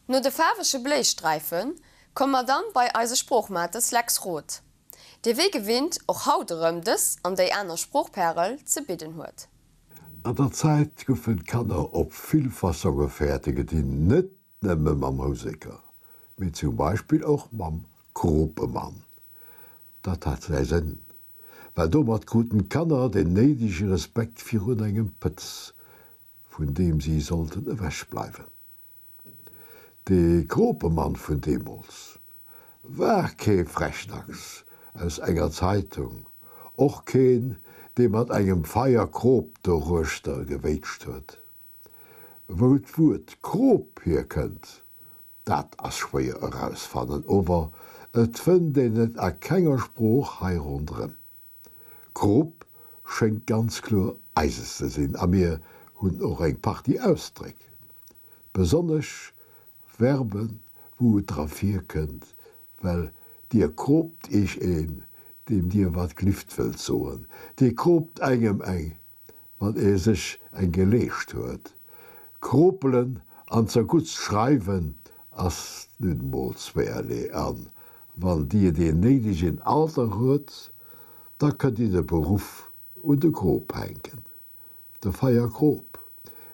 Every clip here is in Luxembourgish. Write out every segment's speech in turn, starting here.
No de faarwege Bléisträife komme mer dann bei eise Sproochmates Lex Roth, dee wéi gewinnt och haut erëm dës an déi aner Sproochpärel ze bidden huet. An der Zäit goufen d'Kanner op vill Fassonge fäerte gedinn, net nëmme mam Houseker, mee zum Beispill och mam Kropemann. Dat hat säi Sënn, well domat kruten d'Kanner den néidege Respekt virun engem Pëtz, vun deem si sollten ewech bleiwen. De Kropemann vun deemools war kee Frechdachs aus enger Zeitung, och keen, dee mat engem Feierkrop doruechter gewéitscht huet. Wou d'Wuert Krop hierkënnt, dat ass schwéier erausfannen, ower et fënnt een et a kenger Sprooch hei ronderëm. Krop schéngt ganz kloer eises ze sinn a mir hunn och eng Partie Ausdréck, besonnesch Verben, wou et dra virkënnt, well dir kroopt iech een, deem dir wat glift wëllt soen, dir kroopt engem eng, wann ee sech eng geleescht huet. Kropelen an zerguttst schreiwen ass nun mol zweerlee an wann dir deen néidegen Alter huet, da kënnt dir de Beruff un de Krop hänken. De Feierkrop,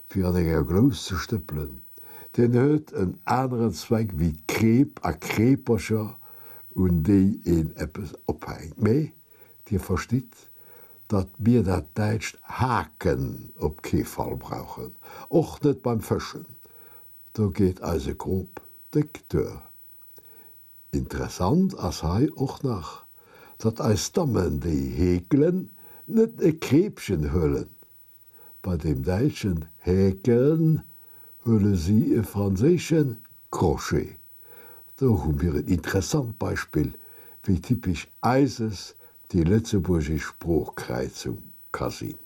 fir an enger Glous ze stëppelen, deen huet en aneren Zweck wéi d'Kreep a Kreepercher, un déi een eppes ophänkt. Mee dir verstitt, datt mir dat däitscht Haken op kee Fall brauchen, och net beim Fëschen, do geet eise Krop déck duer. Interessant ass hei och nach, datt eis Dammen, déi heekelen, net e Kreepchen huelen. Bei dem däitschen häkeln huele si e franséische Crochet. Do hu mir en interessant Beispill, wéi typesch eises déi lëtzebuergesch Sproochkräizung ka sinn.